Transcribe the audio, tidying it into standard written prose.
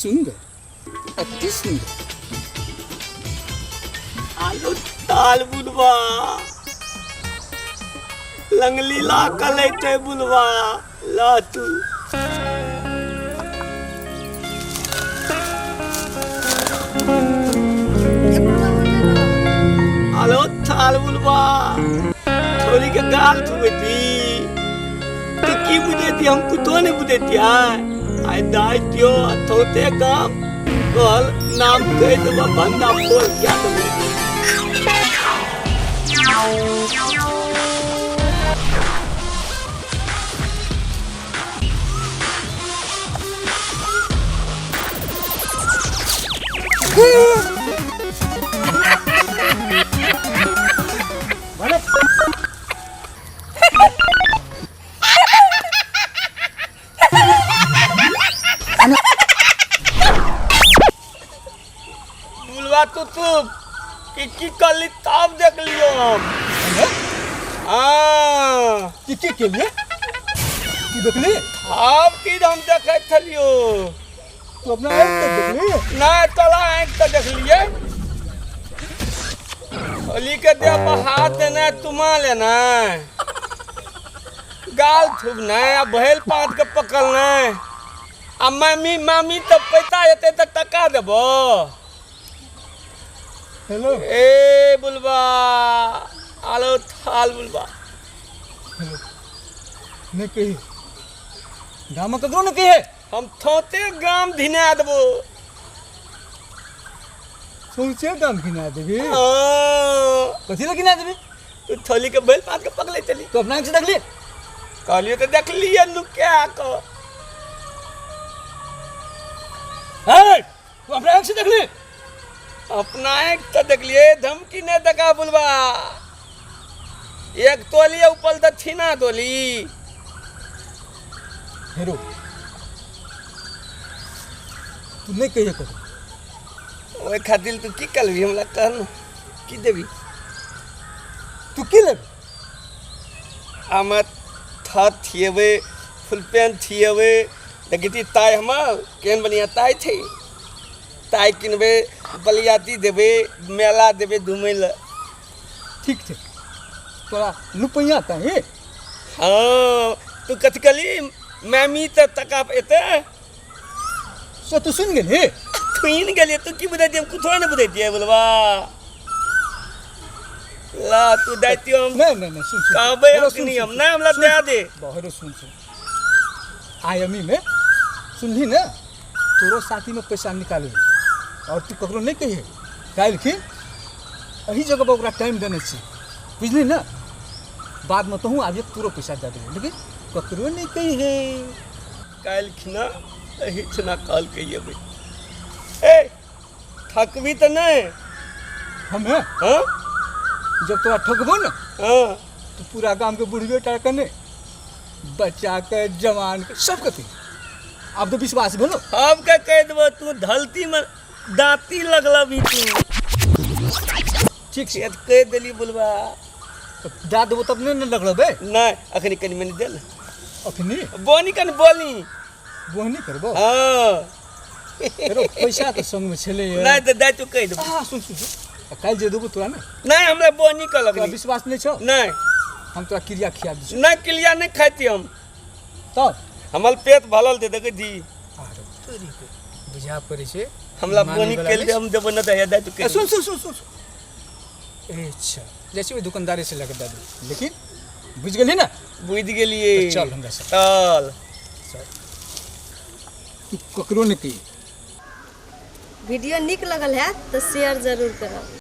सुंदर, अति सुंदर। आलू ताल बुलवा लंगलीला कलैते बुलवा ला तू। आलो थाल बुलवा छोरी के गाल छुबैती तो की बुझेती, हम कुछो नहीं बुझेती। आय आय दाय दियो थोते काम कहल नाम कह देबा भंडा फोल क्या देबो। बुलवा तू तू की की करली तब देख लियो हम। हाँ। की की के लिए की देखली? अब की हम देखे छलियो। तू अपना आँख तक देखली? ना तोला आँख तक देखलिए। होली के देह पर हाथ देना, तुमा लेना, गाल थूबना, आ भैल पात के पकड़ना, आ मामी मामी तो पैसा एते तो टका देबो। हेलो। ए बुलबा आलो थाल बुलबा। हेलो। नहीं कही गाम में ककरो नहीं कही है। हम थोते गाम धिना देबो। सौंसे गाम घिना देबी? हाँ। कथी लए घिना देबी? तू थोली के बैल पात के पकड़े चली। तू अपना आँख से देखली? कहलियो तो देख लिए लुका के। हे, तू अपना आँख से देखली? अपना आँख से देखलिए। धमकी नहीं देखा बुलबा। एक तोली ऊपर तो छीना तोली। हेरो तू नहीं कहिए कहो। ओए खातिर तू की करबी हमरा कह न, की देबी? तू की लेबी? हम थत थिएबै, फुल पैंट थिएबै, देखी ताई हमर केहन बढ़िया ताई छै। ताई किनबै, बलियाती देबै, मेला देबै घुमै लए। ठीक छै, तोरा रुपैआ ताही? हाँ, तू कथी कहली? मैमी तऽ टका एतै। से तू सुनि गेलही? सुनि गेलियै। तू की बुझै हम कुछो नहि बुझै छियै बोलबा। ला तू दैतियो हम। नहीं नहीं नहीं, सुन सुन। कहबै हेरो, हम सुन, कि सुन, हम नहीं, हमरा सुन, दे दे। बहरो सुन सुन, आयमी में सुनली ना, तोरो साथी में पैसा निकालबे और तू ककरो नहीं कहिए। काल्हि एही जगह पर ओकरा टाइम देने छी, बुझली ना? बाद में तोहूँ आबिए, तोरो पैसा दे देबो, लेकिन ककरो नहीं कहिए। काल्हि खिना एही खिना कॉल कहिएबै। ए ठकबी तऽ नहीं? हमे? हाँ? जब तोरा ठकबो ना, हाँ, तो पूरा गाम के बुढ़ियो टा के नहीं, बच्चा के जवान के सब के। अब तो विश्वास भेलो? अब के कह देबो तू धलती में दांती लगलबी तू। ठीक छै। कह देली बोलबा। तो दए देबो तब नहीं ने लगलबे? नहीं, अखनी कनी मनी दे ने। अखनी? बोनी कनी बोली। बोहनी करबो? हाँ। हेरो पैसा तो संग में छलै। नहीं तो दे तू कह देबो। हाँ सुन सुन सुन, काल्हि जे देबो तोरा ने? नहीं, हमरा बोनी कर तोरा लगली। विश्वास नहीं छौ? नहीं। हम तोरा क्रिया खिया दै छियौ। नहीं, क्रिया नहीं खाती हम। तब? हमर पेट भरल छै देखै छी। आरो तोरी के बुझा पड़ै छै। हमरा मानै बोनी वला कल नहि दे, हम देबो न तऽ दे तू ए, कह। सुन सुन सुन सुन सुन। अच्छा जाइ छी ओहि दुकानदारे से लऽ कऽ दए देबै, लेकिन बुझि गेलही ने? बुझि गेलियै। तऽ चल हमरा साथ। चल। चल, तू ककरो नहि कही। वीडियो नीक लगल है तो शेयर जरूर करब।